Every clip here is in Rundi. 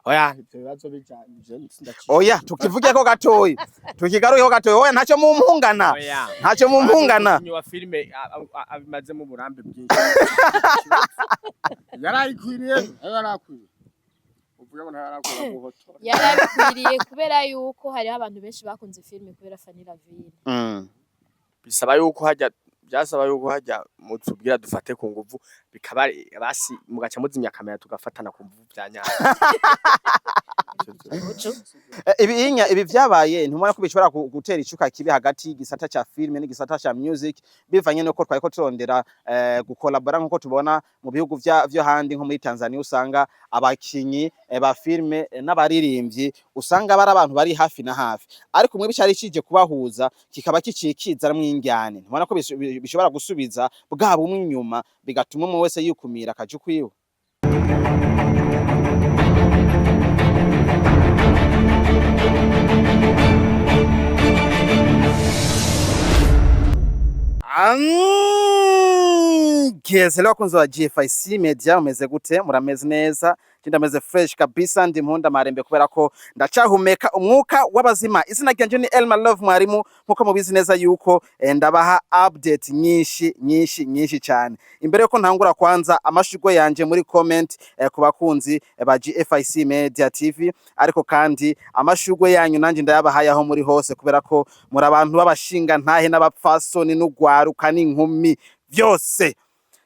Oya, ivyo bibazo bijanye sindacisha. Oya, tukivugeko gatoyi, tukigarukeko gatoyi. Oya, ntacyo mumpungana. Oya. Ntacyo mumpungana. Umukinyi wa filime abimazemo uburambe bwinshi. Yarayikwiriye, yarakwiriye. Uvuga ngo ntarakwira guhotora. Yarabikwiriye kubera yuko hariho abantu benshi bakunze filime kubera Fanny Lavine. Bisaba yuko hajya, byasaba yuko hajya mutubwira dufate ku nguvu, bikaba basi mugaca muzimya kamera tugafatana ku nguvu bya nyabyo. Ibi inya ibi vyabaye, ntumubona ko bishobora gutera icuka kibi hagati y'igisata ca filime n'igisata ca music, bivanye nuko twariko turondera gukolabora, nkuko tubona mu bihugu vyo handi, nko muri Tanzania usanga abakinyi ba filime n'abaririmbyi usanga bari abantu bari hafi na hafi, ariko mwe bicari kije kubahuza kikaba kicikiza mwinjyane? Ntubona ko bishobora gusubiza bwa bumwe inyuma, bigatuma umwe wese yikumira akaja ukwiwe? Yes, hello bakunzi ba GFIC Media, mumeze gute? Murameze neza? Je ndameze fresh kabisa, ndi mpunda marembe kubera ko ndacahumeka umwuka w'abazima. Izina ryanje ni Elma Love Mwarimu, nkuko mubizi neza yuko ndabaha update nyinshi nyinshi nyinshi cyane. Imbere yuko ntangura, kwanza amashurwe yanje muri comment ku bakunzi ba GFIC Media TV, ariko kandi amashurwe yanyu nanje ndayabahaye aho muri hose, kubera ko muri abantu b'abashinga ntahe n'abapfasoni n'ugwaruka n'inkumi byose.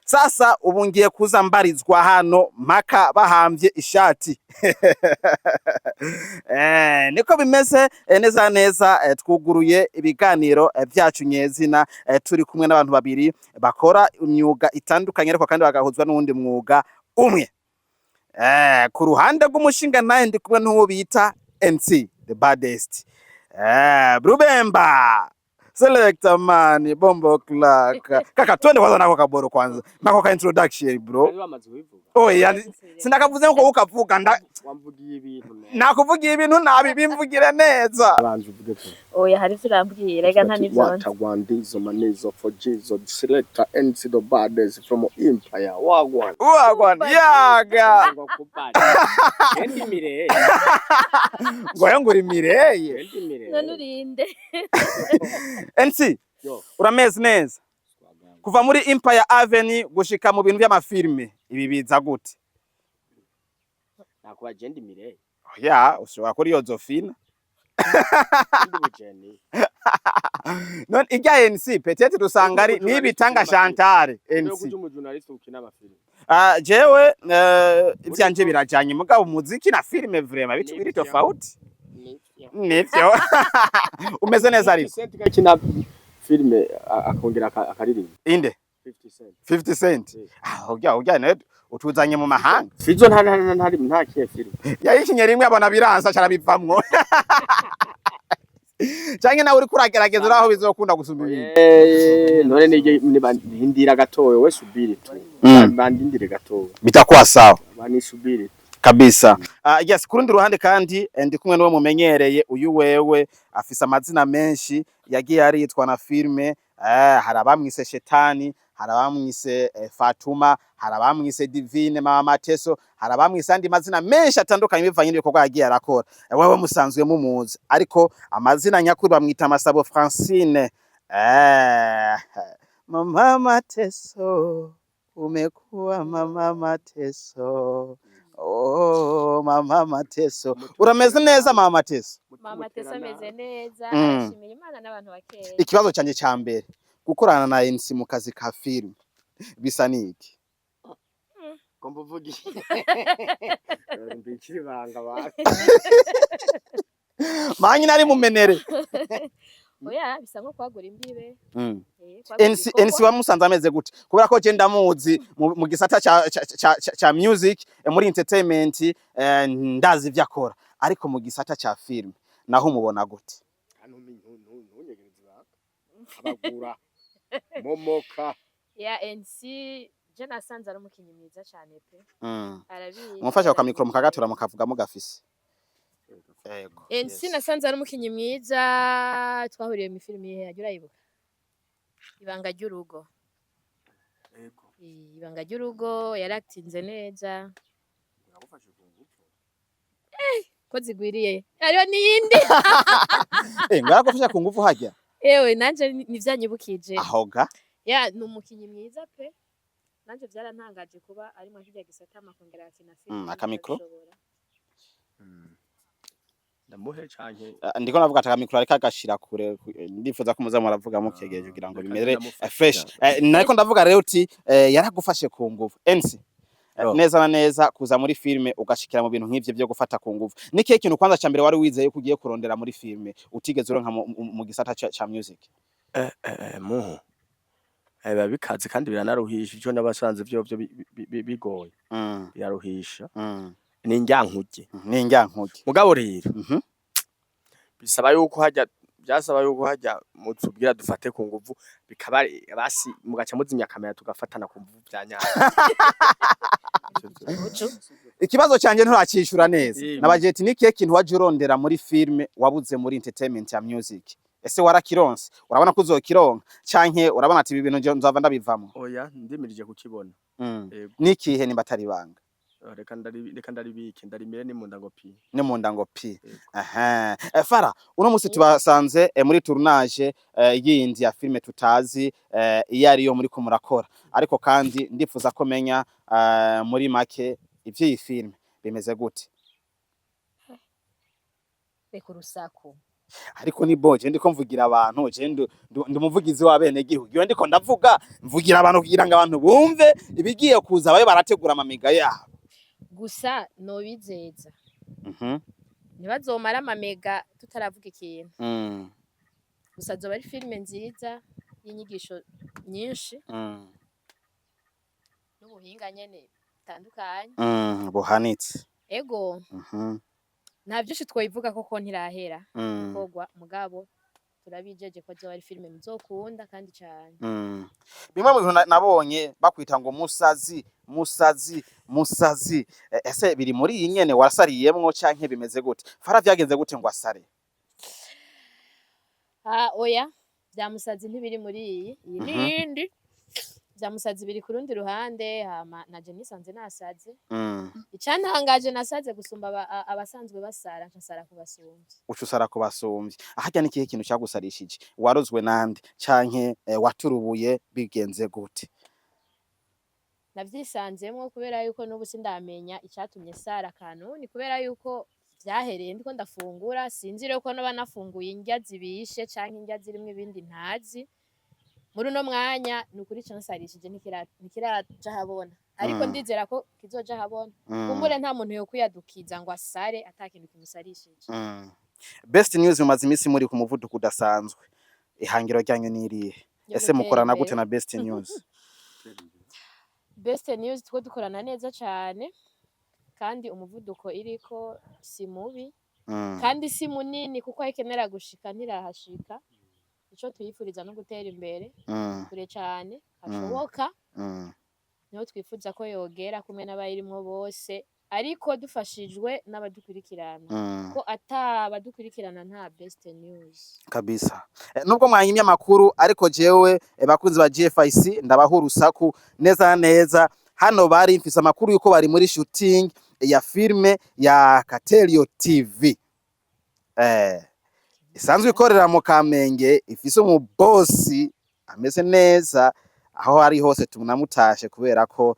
Sasa ubu ngiye kuza mbarizwa hano mpaka bahambye ishati. Niko bimeze neza neza. Twuguruye ibiganiro vyacu nyezina, turi kumwe n'abantu babiri bakora imyuga itandukanye, ariko kandi bagahuzwa n'uwundi mwuga umwe. Ku ruhande rw'umushinga naye ndi kumwe n'uwo bita NC the baddest, Rubemba Selector man, Bombo Clark. Kaka, twende kwanza nako kaboro, kwanza nako ka introduction, bro. Bari bamaze kubivuga. Oya, sinakavuze nko ukavuga nda. Wamvugiye ibintu ne. Nakuvugiye ibintu nabi, bimvugire neza. Abanza uvuge ko. Oya, hari ivyo urambwira rega, nta n'ivyo nzi. Watagwandizo manizo for Jesus Selector NC the baddest from Empire wagwan. Wagwan yaga. Ngo kubad. Endi mireye. Ngo nguri mireye. Endi mireye. None urinde? NC. Yo. Urameze neza? Kuva muri Empire Avenue gushika mu bintu by'amafilme, ibi biza gute? Nakuba jendi mireye. Oya, ushobora kuri Yozofina. Endi bujeni. None irya NC peut-être usanga ari nibitanga Chantal Ndio NC. kuja umu journalist ukina amafilm. Ah, jewe ivyanje birajanye, mugabo umuziki na filime vraiment bitu biri Nivyo. tofauti. Nivyo. Umeze neza ariko? 50 Cent gakina filme akongera akaririmba. Inde? 50 Cent. 50 Cent. Ah, urya nawe utuzanye mu mahanga. Fizo nta nta nta nta kiye filme. Yayikinye rimwe abona biransa carabivamwo. Canke nawe uriko uragerageza uraho bizokunda gusumba ibindi. None nije nindira gatoyo, we subiri tu. Bandindire gatoyo. Bitakuwa sawa. Bani subiri tu. Kabisa. Yes, kurundi ruhande kandi ndi kumwe n'uwo mumenyereye, uyu wewe afise amazina menshi yagiye aritwa na filme. Hari abamwise Shetani, hari abamwise Fatuma, hari abamwise Divine Mama Mateso, hari abamwise andi mazina menshi atandukanye bivanye n'ibikorwa yagiye arakora. Wewe musanzwe mumuzi, ariko amazina nyakuri bamwita Masabo Francine. Mama Mateso, umekuwa Mama Mateso. Oh, Mama Mateso. Urameze neza, Mama Mateso? Mama Tesa ameze neza. Arashimira Imana n'abantu bakeya. Ikibazo canje ca mbere, gukorana na NC mu kazi ka film bisa niki? Ngomba uvuge. Mbikira ibanga ba. Manyi nari mumenere. Oya, bisa nko kwagura imbibe. Kwagura NC ibikorwa. NC wamusanze ameze gute? Kubera ko je ndamuzi mu gisata ca music, muri entertainment, ndazi ivyo akora, ariko mu gisata ca film naho umubona gute? Ntunyegereze ibanga. Abagura. Momoka. Ya, NC je nasanze ari umukinyi mwiza cane pe. Arabizi. Mumfasha kwa micro mukagatura mukavuga mugafise. Yego. NC nasanze ari umukinyi mwiza. Twahuriye mu filimi ihe yaje, urayibuka? Ibanga ry'urugo. Yego. Ibanga ry'urugo yaratinze neza. Nagufashe ku ngufu. Ko zigwiriye, hariho n'iyindi. Ngo yaragufashe ku nguvu harya. Ewe, nanje nivyanyibukije. Ahoga. Ya, ni umukinyi mwiza pe. Nanje vyarantangaje kuba ari mwa kirya gisata, amakongera akina filime. Aka micro. Akabishobora. Ndamuhe canke? Ndiko navuga ati akamicro ariko agashira kure, ndifuza ko muza muravuga mukegeje kugira ngo Reka bimere ndamufasha. fresh. Nariko ndavuga rero uti yaragufashe ku nguvu, MC. Yo. Neza na neza, kuza muri filme ugashikira mu bintu nk'ivyo vyo gufata ku nguvu, ni kihe kintu kwanza ca mbere wari wizeye ko ugiye kurondera muri filme utigeze uronka mu gisata ca music? Muhu biba bikaze kandi biranaruhisha, ico n'abasanze vyovyo bigoye, biraruhisha. Ni indyankurye. Ni indyankurye. Mugabo rero bisaba yuko hajya, byasaba yuko hajya mutubwira dufate ku nguvu, bikaba basi mugaca muzimya kamera, tugafatana ku nguvu vya nyabyo. Ucu. Ikibazo canje nturacishura neza. Nabajeti, ni kihe kintu waje urondera muri filme wabuze muri entertainment ya music? Ese warakironse? Urabona ko uzokironka, canke urabona ati ibi bintu nzova ndabivamwo? Oya, ndimirije kukibona. Yego. Nikihe nimba atari ibanga? Reka ndaribike, ndarimire ni munda ngo pi. Ni munda ngo pi. Yego. Aha. Fara, uno musi tubasanze muri tournage yindi ya filme tutazi iyo ariyo muriko murakora, ariko kandi ndifuza ko menya muri make ivy'iyi filme bimeze gute. Reka urusaku. Ariko ni bo, je ndiko mvugira abantu, je ndi umuvugizi w'abenegihugu. Iyo ndiko ndavuga, mvugira abantu kugira ngo abantu bumve ibigiye kuza, babe barategura amamiga yabo. Gusa nobizeza, ntibazomara amamega tutaravuga ikintu. Gusa azoba ari filime nziza y'inyigisho nyinshi n'ubuhinga nyene butandukanye. Buhanitse. Ego. Nta vyinshi twoyivuga koko ntirahera gukorwa, mugabo turabijeje ko azoba ari filime muzokunda kandi cane. Bimwe mu bintu nabonye bakwita ngo musazi, musazi, musazi. Ese biri muri iyi nyene wasariyemwo, canke bimeze gute? Fara, vyagenze gute ngo asare? Ah, oya, vya musazi ntibiri muri iyi. N'iyindi vya musazi biri ku rundi ruhande. Hama naje nisanze nasaze. Icantangaje, nasaze gusumba abasanzwe basara, nca nsara kubasumvya. Uca usara ku basumvyi. Aharya ni ikihe kintu cagusarishije? Warozwe nande, canke waturubuye bigenze gute? Navyisanzemwo, kubera yuko n'ubu sindamenya icatumye sara kanuni, kubera yuko vyahereye ndiko ndafungura. Sinzi rero ko noba nafunguye indya zibishe canke indya zirimwo ibindi ntazi. Muri uno mwanya ni ukuri, cansarishije ntikiraja habona, ariko ndizera ko kizoja habona. Kumbure nta muntu yokwiyadukiza ngo asare ata kintu kimusarishije. Best News, mumaze iminsi muri ku muvuduko udasanzwe. Ihangiro ryanyu ni irihe? Ryo Ese gutera mukorana imbere. gute na Best News? Best News two dukorana neza cane, kandi umuvuduko iriko si mubi kandi si munini, kuko aho ikenera gushika ntirahashika. Ico tuyifuriza no gutera imbere kure cane hashoboka. Niho twifuza ko yogera kumwe n'abayirimwo bose, ariko dufashijwe n'abadukurikirana, ko ata abadukurikirana nta Best News. Kabisa. Nubwo mwanyimye amakuru, ariko jewe, bakunzi ba GFIC, ndabaha urusaku neza na neza. Hano bari mfise amakuru yuko bari muri shooting ya filme ya Katelio TV isanzwe ikorera mu Kamenge, ifise umubosi ameze neza. Aho ari hose tunamutashe, kubera ko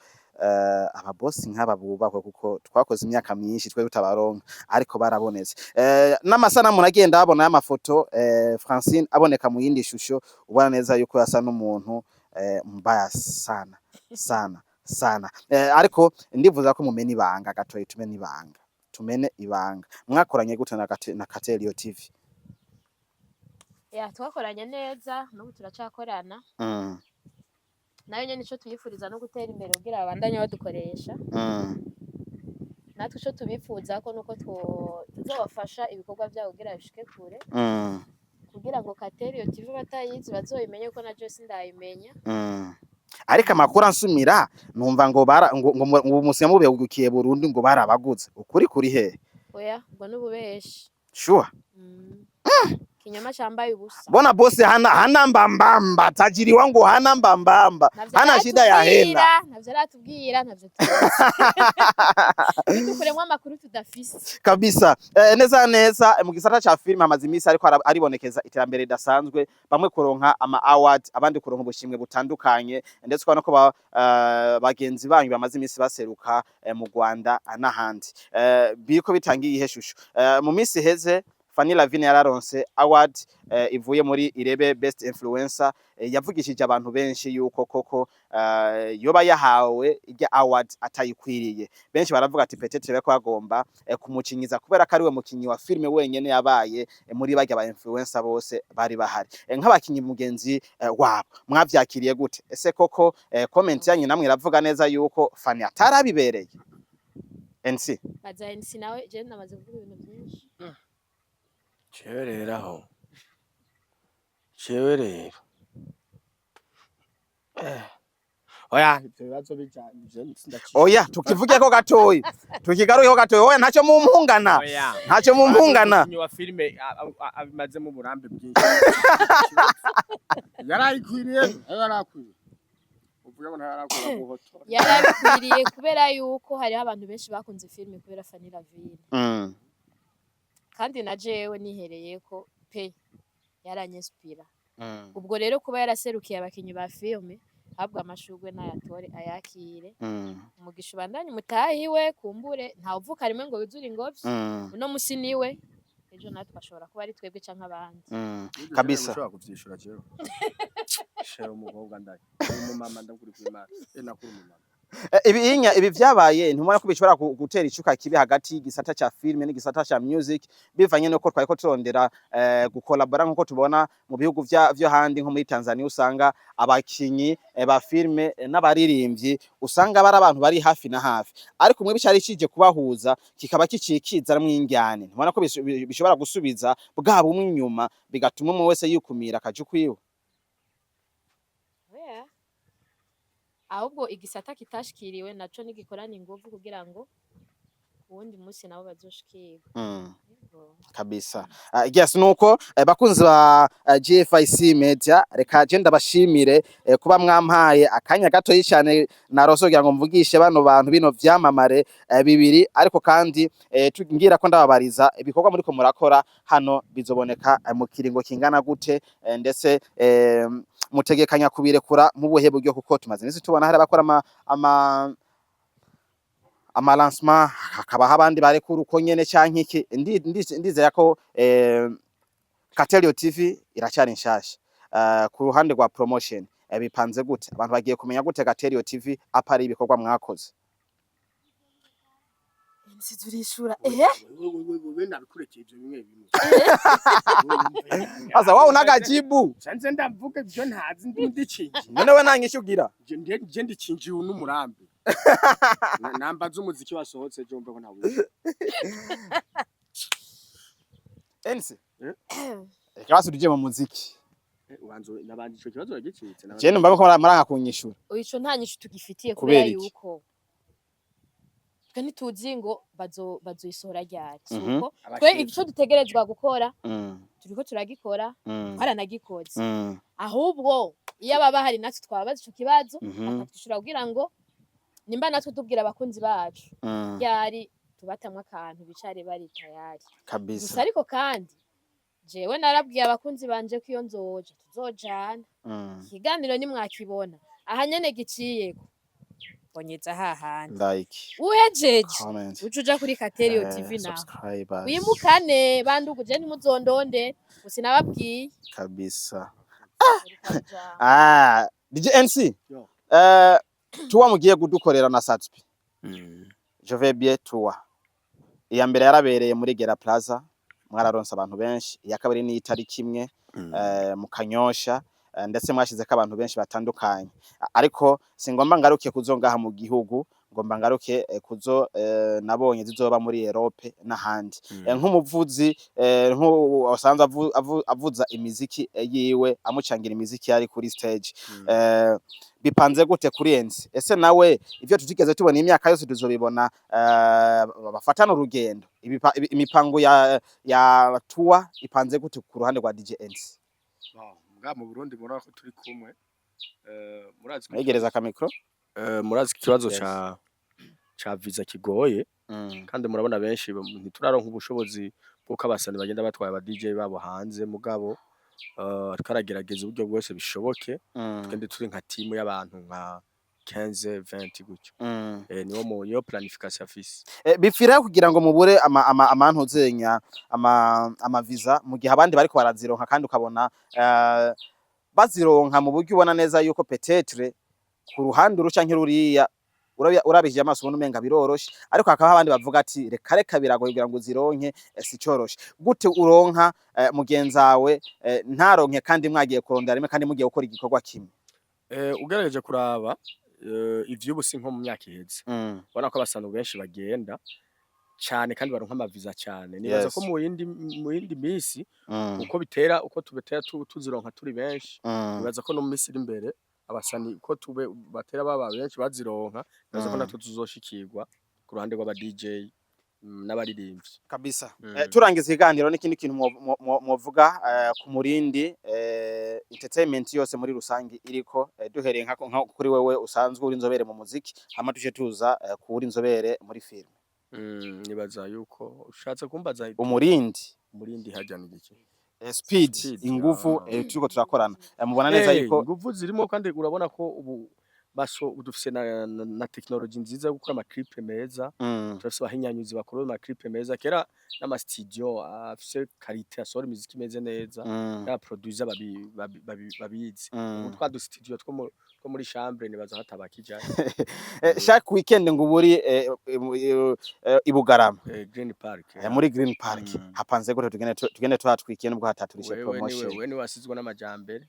ababosi nk'aba bubahwe, kuko twakoze imyaka myinshi twe tutabaronka, ariko barabonetse. N'amasanamu nagenda abona y'amafoto, Francine aboneka mu yindi shusho, ubona neza yuko yasa n'umuntu mbaya sana sana sana. Ariko ndivuza ko mumena ibanga gatoyi, tumene ibanga, tumene ibanga. Mwakoranye gute na Katelio TV? Ya, twakoranye neza, n'ubu turacakorana. Nayo nyene ico tuyifuriza no gutera imbere kugira babandanye badukoresha. Natwe ico tubifuzako nuko tuzobafasha ibikorwa vyabo kugira bishike kure, kugira ngo Katelio TV batayizi bazoyimenye, kuko na jewe sindayimenya. Ariko amakuru ansumira, numva ngo bara ngo musiga mubegukiye Burundi, ngo barabaguze. Ukuri kuri hehe? Oya, ubwo n'ububeshi. Sure? Mm. Kinyoma cambaye ubusa. Mbona bosi hana mbambamba, tajiri wangu hana mbambamba, Ntavyo hana shida ya hela. aratubwira, ntavyo aratubwira, ntavyo tuzi. Ntidukuremwo amakuru tudafise. Kabisa. Neza neza, mu gisata ca filime hamaze imisi ariko aribonekeza iterambere ridasanzwe, bamwe kuronka ama award, abandi kuronka ubushimwe butandukanye, ndetse ukabona ko bagenzi banyu bamaze imisi baseruka mu Rwanda n'ahandi. Biriko bitangiye ihe shusho? Mu misi iheze Fanny Lavine yararonse award ivuye muri Irebe Best Influencer, yavugishije abantu benshi yuko koko yoba yahawe irya award atayikwiriye. Benshi baravuga ati peut-être ko agomba kumucinyiza kubera ko ariwe mukinyi wa filime wenyene yabaye muri barya ba influencer bose bari bahari. Nk'abakinyi mugenzi wabo, mwavyakiriye gute? Ese koko comment yanyu namwe iravuga neza yuko Fanny atarabibereye? NC. Baza NC nawe, je namaze kuvuga ibintu byinshi. Jewe rero aho, jewe rero, oya, ivyo bibazo bijanye ivyo sindacisha. Oya, tukivugeko gatoyi, tukigarukeko gatoyi. Oya, ntacyo mumpungana. Oya. Ntacyo mumpungana. Umukinyi wa filime abimazemo uburambe bwinshi. Yarayikwiriye, yarakwiriye, uvuga ngo ntayarakwiriye guhotora. Yarabikwiriye kubera yuko hariho abantu benshi bakunze filime kubera Fanny Lavine. Kandi na jewe nihereyeko pe, yaranyespira. Ubwo rero kuba yaraserukiye abakinyi ba filime, ahubwo amashurwe n'ayatore ayakire. Umugisha ubandanye umutahiwe. Kumbure ntawuvuka rimwe ngo yuzure ingobyi. Uno musi niwe, ejo natwe ashobora kuba ari twebwe canke abandi. Kabisa. Ushobora kuvyishura jewe shera umukobwa ndaye umumama, ndakuri kw'Imana, nakuri umumama. Ibi inya ibi vyabaye, ntumubona ko bishobora gutera icuka kibi hagati y'igisata ca filime n'igisata ca music, bivanye nuko twariko turondera gukolabora, nkuko tubona mu bihugu vyo handi, nko muri Tanzania usanga abakinyi ba filime n'abaririmbyi usanga bari abantu bari hafi na hafi, ariko mwe bicari kije kubahuza kikaba kicikizamwo indyane? Ntubona ko bishobora gusubiza bwa bumwe inyuma, bigatuma umwe wese yikumira akaja ukwiwe? Oya. Ahubwo igisata kitashikiriwe naco nigikorana inguvu kugira ngo uwundi munsi nabo bazoshikirwe. Yego. Kabisa. Yes, nuko bakunzi ba GFIC Media, reka je ndabashimire kuba mwampaye akanya gatoyi cyane narose kugira ngo mvugishe bano bantu, bino vyamamare bibiri. Ariko kandi ngira ko ndababariza ibikorwa muriko murakora hano bizoboneka mu kiringo kingana gute, ndetse mutegekanya kubirekura mu buhe buryo? Kuko tumaze iminsi tubona hari abakora ama lancement, hakabaho abandi barekura uko nyene canke iki. Ndizera ko Katelio TV iracyari nshasha. Ku ruhande rwa promotion bipanze gute? Abantu bagiye kumenya gute Katelio TV apari ibikorwa mwakoze? Nsi turishura ehe. Wewe nabikurekeye ivyo bimwe bimwe. Sasa wao unagajibu. Nze ndavuga ibyo ntazi, ndi ndicinjiye. None we nanyishugira. Je ndicinjiye n'umurambi. Nambaza umuziki wasohotse, je wumve ko ntawe. NC. Reka basi tuje mu muziki. Ubanza nabanje ico kibazo uragicitse. Je numva ko muranga kunyishura. Ico nta nyishu tugifitiye Kubera kubera iki? yuko twe ntituzi ngo bazoyisohora ryari. Suko twe ico dutegerezwa gukora turiko turagikora, twaranagikoze. Ahubwo iyo ababa bahari natwe twababaza ico kibazo, bakatwishura kugira ngo nimba natwe tubwira abakunzi bacu ryari tubatamwe akantu, bicare bari tayari. Kabisa. Gusa ariko kandi jewe narabwiye abakunzi banje ko iyo nzoja tuzojana. Ikiganiro nimwakibona aha nyene giciyeko, bonyeza hahandi Like, uhejeje comment, uca uja kuri Kateriyo TV naho subscribers. Wimukane bandugu, je ntimuzondonde gusa nababwiye. Kabisa. Reka Ah, DJ NC. Yo. Tuwa mugiye kudukorera na Satspi. Je vais bien tour. Iya mbere yarabereye muri Gera Plaza, mwararonse abantu benshi. Iya kabiri ni itariki imwe mu Kanyosha, ndetse mwashizeko abantu benshi batandukanye. Ariko singomba ngaruke kuzo ngaha mu gihugu, ngomba ngaruke kuzo nabonye zizoba muri Europe n'ahandi. Nk'umuvuzi nk'uwasanzwe avuza imiziki yiwe, amucangira imiziki yari kuri stage. Bipanze gute kuri Enzi? Ese nawe ivyo tutigeze tubona imyaka yose tuzobibona, bafatana urugendo? Imipango ya tour ipanze gute ku ruhande rwa DJ NC? Bon, mbwa mu Burundi murabona ko turi kumwe. Murazi ko Mwegereza aka micro. Murazi ko ikibazo ca visa kigoye, kandi murabona benshi ntituraronka ubushobozi bw'uko abasani bagenda batwaye aba DJ babo hanze, mugabo ariko aragerageza uburyo bwose bishoboke, tugende turi nka team y'abantu nka 15 20 gutyo. Niwo mu niyo planification afise. Bipfira kugira ngo mubure ama amantuzenya ama visa mu gihe abandi bariko barazironka, kandi ukabona bazironka mu buryo ubona neza yuko peut-être ku ruhande uru canke ruriya urabishije amaso ubona umenga biroroshe, ariko hakaba abandi bavuga ati reka reka, biragoye kugira ngo uzironke, si coroshe. Gute uronka, mugenzawe ntaronke, kandi mwagiye kurondera rimwe, kandi mugiye gukora igikorwa kimwe? Ugerageje kuraba, ivy'ubu si nko mu myaka iheze, ubona ko abasani benshi bagenda cane kandi baronka amaviza cane. Nibaza ko mu yindi misi, uko bitera uko tubitera tuzironka turi benshi, nibaza ko no mu misi iri imbere abasani uko tube batera baba benshi bazironka, nibaza ko natwe tuzoshikirwa ku ruhande rw'aba DJ n'abaririmbyi. Kabisa. Turangiza ikiganiro, n'ikindi kintu mwovuga ku Murindi Entertainment yose muri rusangi iriko, duhereye nka kuri wewe usanzwe uri inzobere mu muziki, hama tuje tuza kuri inzobere muri film. Nibaza yuko ushatse kumbaza Umurindi. Umurindi harya ni igiki? Speed, Speed, ingufu. Ah. Turiko turakorana, mubona neza yuko ingufu zirimo, kandi urabona ko ubu baso dufise na technology nziza yo gukora ama clip meza. Turafise abahinyanyuzi bakora ama clip meza, kera n'ama studio afise qualité, asohora imiziki imeze neza, n'aba producer babizi. Ubu twa du studio two muri chambre nibaza hatabakija. Chaque weekend ngo uburi i Bugarama. Green Park. Muri Green Park. Hapanze gute? Tugende tuhatwikiye nubwo hataturishe Wewe niwe promotion. Wewe niwe wasizwe n'amajambere,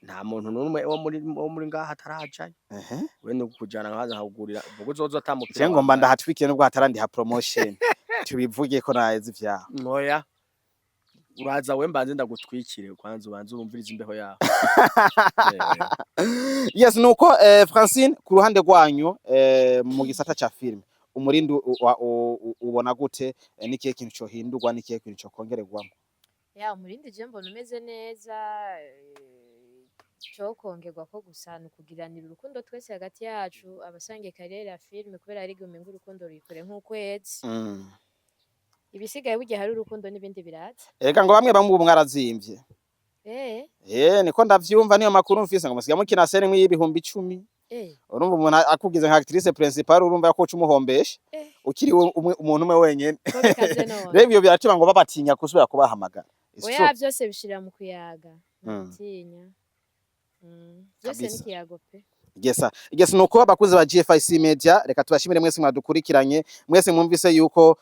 nta muntu n'umwe wo muri ngaha atarajayo. We ni ukujana nkaza nkakugurira ubwo uzoza atamupira. Je ngomba ndahatwikiye nubwo hatarandiha promotion, tubivuge ko nazi ivyaho. Ntoya uraza, we mbanze ndagutwikire kwanza, ubanze urumvirize imbeho yaho. Yes, nuko Francine, ku ruhande rwanyu mu gisata ca film, umurindi ubona gute? N'ikihe kintu cohindurwa, n'ikihe kintu cokongererwamo? Ya, umurindi je mbona umeze neza. Cokongerwa ko gusa ni ukugiranira urukundo twese hagati yacu abasangiye carrière ya filime, kubera hari igihe umenga urukundo ruri kure nk'ukwezi. Ibisigaye burya hari urukundo n'ibindi biraza. Erega ngo bamwe bamwe ubu mwarazimvye. Niko ndavyumva, niyo makuru mfise, ngo musiga mukina scène imwe y'10,000. Urumva umuntu akugize nka actrice principale, urumva ko uca umuhombesha ukiri umuntu umwe wenyene. Ko bikaze none. Rero ivyo biratuma ngo babatinya gusubira kubahamagara. It's Oya, true. vyose bishira mu kuyaga, gutinya. Vyose n'ikiyago pe. Gesa nuko abakuzi ba GFIC Media, reka tubashimire mwese mwadukurikiranye, mwese mwumvise yuko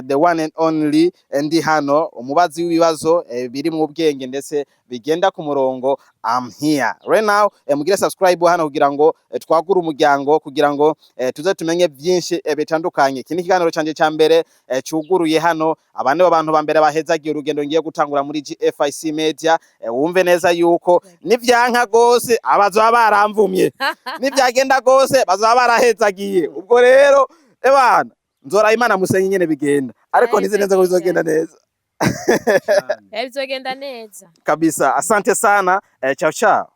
the one and only ndi hano, umubazi w'ibibazo biri mu bwenge ndetse bigenda ku murongo. I'm here right now. Mugire subscribe hano kugira ngo twagure umuryango, kugira ngo tuze tumenye byinshi bitandukanye. Iki ni ikiganiro canje ca mbere cuguruye hano. Abandi bantu ba mbere bahezagiye urugendo ngiye gutangura muri GFIC Media. Wumve neza yuko nivyanka gose abazoba baramvumye, nivyagenda gose bazaba barahezagiye. Ubwo rero ebana nzora Imana musenye nyene bigenda, ariko ntizi neza ko bizogenda neza. Bizogenda neza. Kabisa. Asante sana, ciao ciao.